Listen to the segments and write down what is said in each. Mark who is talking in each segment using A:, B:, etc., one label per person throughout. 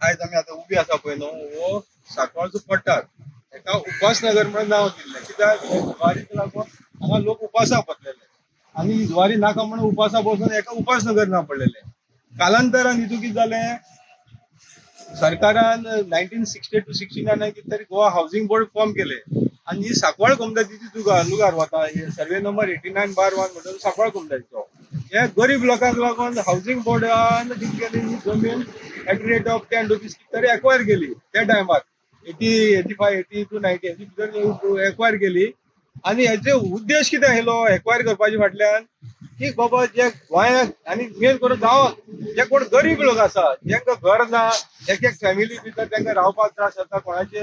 A: आयज आमी आतां उबी आसा पळय न्हू, हो सांकवाळचो पठार. हेका उपासनगर म्हणून नांव दिल्लें कित्याक हे जुवारीक लागून हांगा लोक उपासा बसलेले आनी ही जुवारी नाका म्हणून उपासा बसून हेका उपासनगर नांव पडलेलें. कालांतरान हितून कितें जालें, सरकारान 1962-69 कितें तरी गोवा हावजींग बोर्ड फॉर्म केले आनी ही सांकवाळ कोमुनिदादीची जुगार वता, सर्वे नंबर 89/1 म्हणून सांकवाळ कोमुनिदादीचो. हे गरीब लोकांक लागून हावजींग बोर्डान कितें केली, ही जमीन at rate of ₹10 कितें तरी एक्वायर केली. त्या टायमार 80, 85, 80 to 90 हेचे भितर एक्वायर केली. आनी हेजे उद्देश कितें आशिल्लो एक्वायर करपाचे फाटल्यान की बाबा जे गोंयांत आनी मेन करून गांवांत जे कोण गरीब लोक आसा, जेंका घर ना, एक एक फॅमिली भितर तांकां रावपाक त्रास जाता, कोणाचे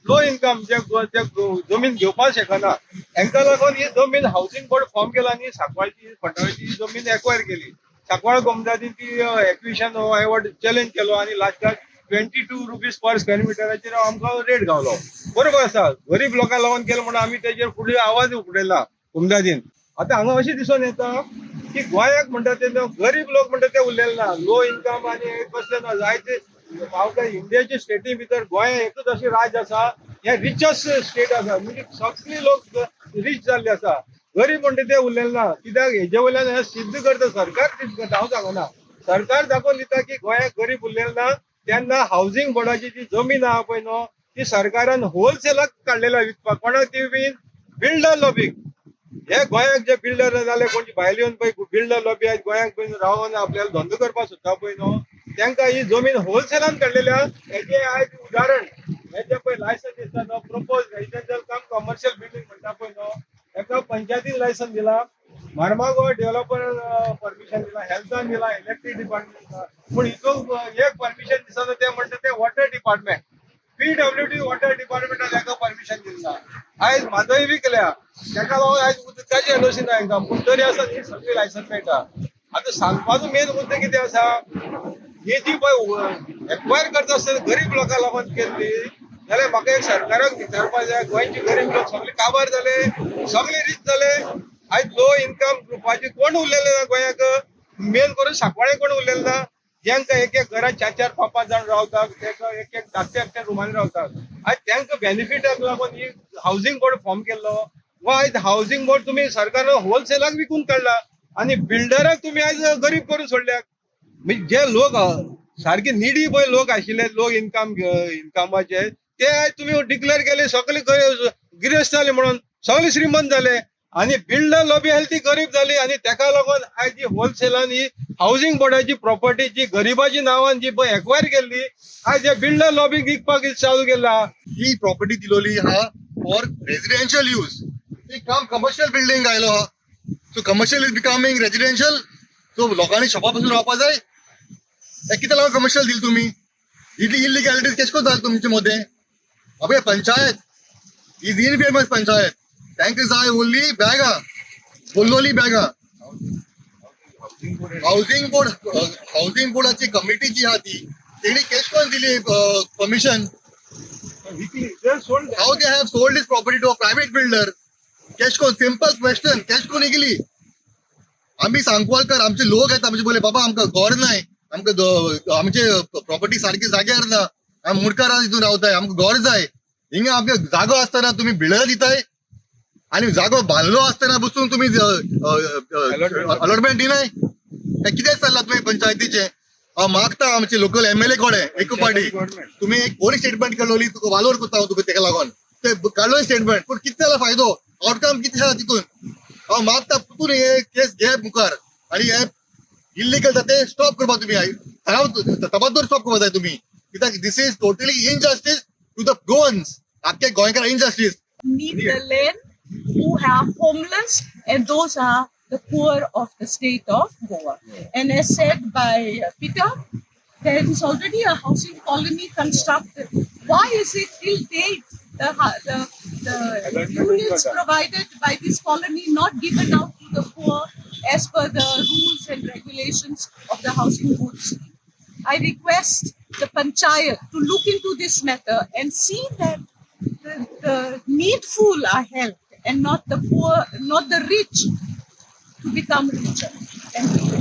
A: लो इन्कम, जे जे जमीन घेवपाक शकना, हेंकां लागून ही जमीन हावजींग बोर्ड फॉर्म केला आनी सांकवाळची फंडाळची जमीन एक्वायर केली. सांकवाळ कोमुनिदादीन ती एक्विशन एवॉर्ड चॅलेंज केलो आनी लास्टाक ₹22 पर स्क्वेअर मिटराचेर आमकां रेट गावलो. बरोबर आसा, गरीब लोकांक लागून केलो म्हणून आमी तेजेर फुडें आवाज उखडयला कोमुनिदादीन. आतां हांगा अशें दिसून येता की गोंयाक म्हणटा ते गरीब लोक म्हणटा ते उरलेले ना, लो इन्कम आनी कसले ना. जायते हांव इंडियाच्या स्टेटी भितर गोंय एकूच अशें राज्य आसा, हें रिचस्ट स्टेट आसा, म्हणजे सगळे लोक रीच जाल्ले आसा, गरीब म्हणटा ते उरलेले ना. कित्याक हेजे वयल्यान हें सिद्ध करता, सरकार सिद्ध करता, हांव सांगना, सरकार दाखोवन दिता की गोंयाक गरीब उरलेले ना. तेन्ना हावजींग बोर्डाची जी जमीन आहा पळय न्हू, ती सरकारान होलसेलाक काडलेली विकपाक. कोणाक ती बीन बिल्डर लॉबीक. हे गोंयाक जे बिल्डर जाले, कोण भायले येवन पळय बिल्डर लॉबी आयज गोंयाक पळय रावन आपल्याला धंदो करपाक सोदता पळय न्हू, तांकां ही जमीन होलसेलान काडलेली आहा. हेजे आयज उदाहरण हे जे पळय लायसन दिसता न्हू, propose residential cum commercial building म्हणटा पळय न्हू, हेका पंचायतीन लायसन दिला, मार्मागो डेव्हलपर परमिशन दिला, हेल्थान दिला, इलेक्ट्रीक डिपार्टमेंट दिला, पूण हितून एक परमिशन दिसना ते म्हणटा ते वॉटर डिपार्टमेंट, पीडब्ल्यूडी वॉटर डिपार्टमेंटान ताका परमिशन दिला. आयज म्हादय विकल्या, ताका लागून आयज उदकाची एनओसी ना हांकां, पूण तरी आसा ही सगळी लायसन मेळटा. आतां सांगपाचो मेन मुद्दो कितें आसा, ही जी पळय एक्वायर करता आसतना गरीब लोकांक लागून केल्ली जाल्यार म्हाका एक सरकाराक विचारपाक जाय, गोंयचे गरीब लोक सगळे काबार जाले, सगळे रीच जाले. आयज लो इन्कम ग्रुपाचे कोण उरलेले ना गोंयाक, मेन करून सांकवाळे कोण उरलेले ना, जेंका एक एक घरात चार चार पांच पांच जाण रावतात, तेका एक एक धाकटे धाकटे रुमांनी रावतात, आयज तांकां बेनिफिटाक लागून ही हावजींग बोर्ड फॉर्म केल्लो. वा आयज हावजींग बोर्ड तुमी सरकारान होलसेलाक विकून काडला आनी बिल्डराक तुमी आयज गरीब करून सोडल्यात. म्हणजे जे लोक सारके निडी पळय लोक आशिल्ले, लोक इन्कम इन्कमाचे, ते आयज तुमी डिक्लेअर केले सगळे गिरेस्त जाले म्हणून, सगळे श्रीमंत जाले आनी बिल्डर लॉबी आसली ती गरीब जाली. आनी तेका लागून आयज ही होलसेलान ही हावजींग बोर्डाची प्रॉपर्टी जी गरिबाची नांवान जी पळय एक्वायर केल्ली, आयज हे बिल्डर लॉबीक विकपाक चालू केला.
B: ही प्रॉपर्टी दिलोली हा फॉर रेजिडेन्शियल यूज, एक काम कमर्शियल बिल्डिंग आयलो हा. So commercial is becoming residential, so लोकांनी शॉपा पासून रावपा जाय. हे कितें लागून कमर्शियल दिली तुमी? इतली इलिगॅलिटीज केश करून जालें तुमचे मदें? अबे, panchayat is in famous panchayat, तांकां जाय ओन्ली बॅगां, बोल्लोली बॅगां. हावजींग बोर्ड, हावजींग बोर्डाची कमिटी जी आहा ती तेणी केश करून दिली परमिशन?
A: विकली ते सोड.
B: How they have sold this property to a private builder? Cash कोण, सिंपल क्वेश्चन, कॅश कोण इगली? आमी सांकवाळकर, आमचे लोक येता, आमचे बोले, बाबा आमकां घर नाय, आमकां आमचे प्रॉपर्टी सारकी जाग्यार ना, आमी मुडकारां हितून रावताय, आमकां घर जाय. हिंगा आमकां जागो आसतना तुमी बिल्डर दिताय आनी जागो बांदलो आसतना बसून तुमी अलॉटमेंट दिनाय. हें कितें चल्लां तुमी पंचायतीचें? हांव मागता आमचे लोकल एमएलए कडेन एक पाटी तुम्ही एक बरी स्टेटमेंट काडलोली, तुका वालोर करता हांव तुका. तेका लागून ते काडलो स्टेटमेंट, पूण कितें जाला फायदो, आउटकम कितें आहा तितून? हांव मागता पुतून हे केस घे मुखार आनी हे इल्लीगल जाता ते स्टॉप करपा तुमी तबादूर स्टॉप करपा जाय तुमी, कित्याक this is totally injustice to the Goans, आख्खे गोंयकार injustice.
C: Need the land, who are homeless, and those are the poor of the state of Goa. And as said by Peter, there is already a housing colony constructed. Why is it till date the units provided by this colony not given out to the poor as per the rules and regulations of the housing board scheme? I request the panchayat to look into this matter and see that the needful are helped and not the poor, not the rich to become richer. Thank you.